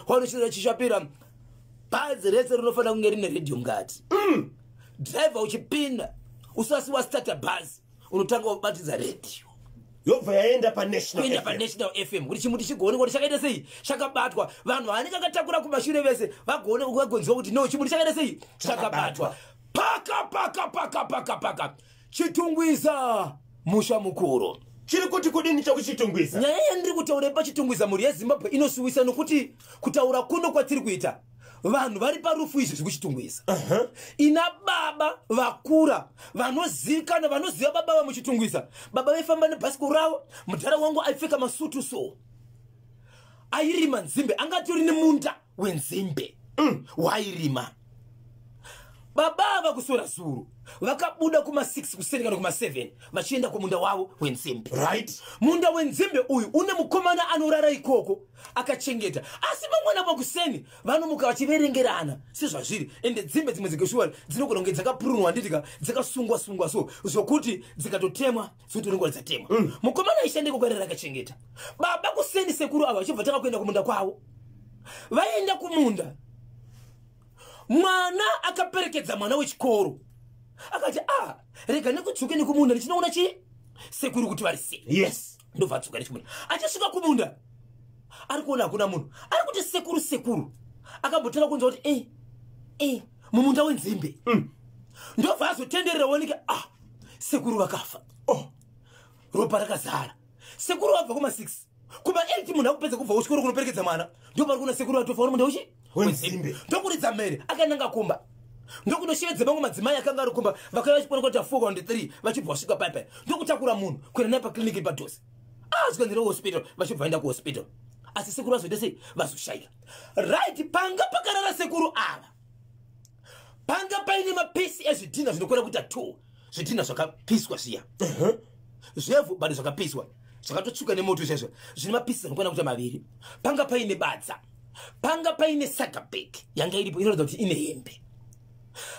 Wanochishapira bhazi rese rinofanira kunge rine redhiyo mukati. Dhiraivha uchipinda, usasi wastarta bhazi, unotanga wabatidza redhiyo. Yobva yaenda paNational Kuenda FM. paNational FM kuti chimuti chigoonekwa kuti chakaita sei, chakabatwa. Vanhu vanenge akatakura kumashure vese vagone vagonzwa kuti no, chimuti chakaita sei, chakabatwa. Paka paka paka paka paka Chitungwiza, musha mukuru. Chiri kuti kudini chokuChitungwiza? Nyaya yandiri kutaura paChitungwiza, mhuri yeZimbabwe, inosuwisa, nokuti kutaura kuno kwatiri kuita, vanhu vari parufu izvi zvekuChitungwiza. Ina baba vakura vanozivikana, vanoziva baba vamuChitungwiza. Baba vaifamba nebhasikoro ravo. Mudhara wangu aipfeka masutu, so airima nzimbe, angatori nemunda wenzimbe wairima. Baba ava kusora zuru vakabuda kuma6 kuseni kana kuma7 vachienda kumunda wavo wenzimbe. Munda wenzimbe uyu une mukomana anorara ikoko akachengeta, asi vamwana pakuseni vanomuka vachiverengerana sezvazviri. Ende dzimbe dzimwe dzikeshuwa dzinogona kunge dzakapurunwa, handitika, dzakasungwa sungwa, so zvokuti dzikatotemwa dzotoringwa dzatemwa. Mukomana aishanda ikoko arara akachengeta. Baba kuseni, sekuru ava vachibva tanga kuenda kumunda kwavo. Vaenda kumunda, mwana akaperekedza mwana wechikoro, akati, "A, rega nekudzoke nekumunda ndichinoona chi sekuru kuti vari sei." Ndobva adzoka nechimunda. Achisvika kumunda, ari kuona hakuna munhu. Ari kuti, "Sekuru, sekuru." Akambotanga kunzwa kuti e e mumunda wenzimbe. Ndobva azotenderera, oneke, ah, sekuru vakafa. Oh. Ropa rakazara. Sekuru vabva kuma6, kuma8 munhu akupedza kubva kuchikoro kunoperekedza mwana, ndopari kuona sekuru vatofa uri munda uchi Wenzimbe. Ndokuridza mhere, akananga kumba, ndokunoshevedza mamwe madzimai akanga ari kumba. Vakauya vachipona kuti 4 kana 3, vachibva vasvika paipai, ndokutakura munhu kuenda naye pakliniki padhuze. Zvikanzi hospital, vachibva vaenda kuhospital, asi sekuru vazoita sei? Vazoshayika. Right, panga pakarara sekuru ava panga paine mapisi ezvidhina zvinokwana kuita 2, zvidhina zvakapiswa zviya zvevhu, bado zvakapiswa, zvakatotsvuka nemoto chaizvo, zvine mapisi anokwana kuita maviri. Panga paine badza, panga paine saga bag yanga iripo inoratidza kuti ine hembe.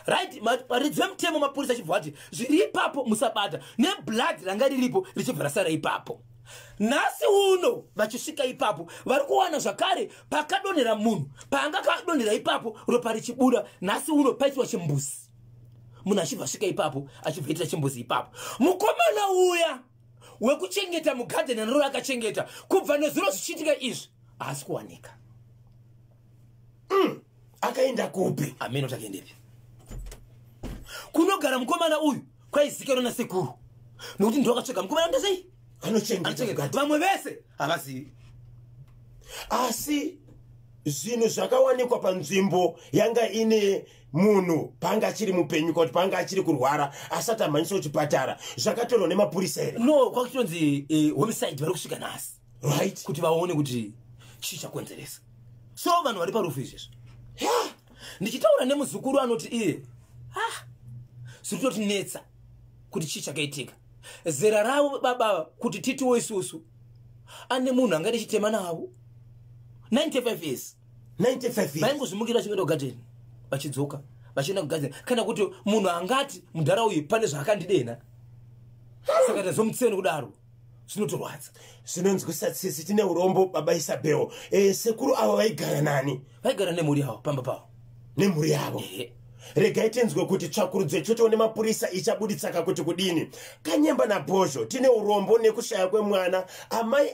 Right, varidzi vemutemo, mapurisa, achibva vati zviri ipapo musabata, neblood ranga riripo richibva rasara ipapo. Nhasi uno vachisvika ipapo, vari kuwana zvakare pakadonhera munhu, paanga kadonhera ipapo, ropa richibuda. Nhasi uno paitwa chimbuzi, munhu achibva asvika ipapo, achibva itira chimbuzi ipapo. Mukomana uya wekuchengeta mugadheni anoro akachengeta kubva nezuro zvichiitika izvi haasi kuwanika. Akaenda kupi? Ameno takaendepi. Kunogara mukomana uyu kwaizikanwa nasekuru, nokuti ndo akatsvaga mukomana ndesei. Anochengeta Anochengeta. mugadheni. Vamwe vese havazivi. Asi zvinhu zvakawanikwa panzvimbo yanga ine munhu panga achiri mupenyu, kuti panga achiri kurwara asati amhanyiswa kuchipatara, zvakatorwa nemapurisa here? No, kwakutonzi homicide vari kusvika nhasi kuti vaone kuti chii chakonzeresa. So vanhu vari parufu izvezvo. Ndichitaura nemuzukuru, anoti iye, ah, zviri kutotinetsa kuti chii chakaitika. Zera ravo baba, kuti titiwo isusu ane munhu angaite chitema navo, 95 years. 95 years. Vaingozvimukira vachienda kugadheni, vachidzoka, vachienda kugadheni, kana kuti munhu angati mudhara uyu pane zvaakandidena, saka tazomutseni kudaro, zvinotorwadza. Zvinonzwisa tsitsi. Tine urombo, baba Isabel. Sekuru avo vaigara nani? Vaigara nemhuri yavo pamba pavo. Nemhuri yavo. Ehe. Regai tinzwe kuti tsvakurudzo yechoto nemapurisa ichabuditsaka kuti kudini. Kanyemba naBhozho, tine urombo nekushaya kwemwana amai.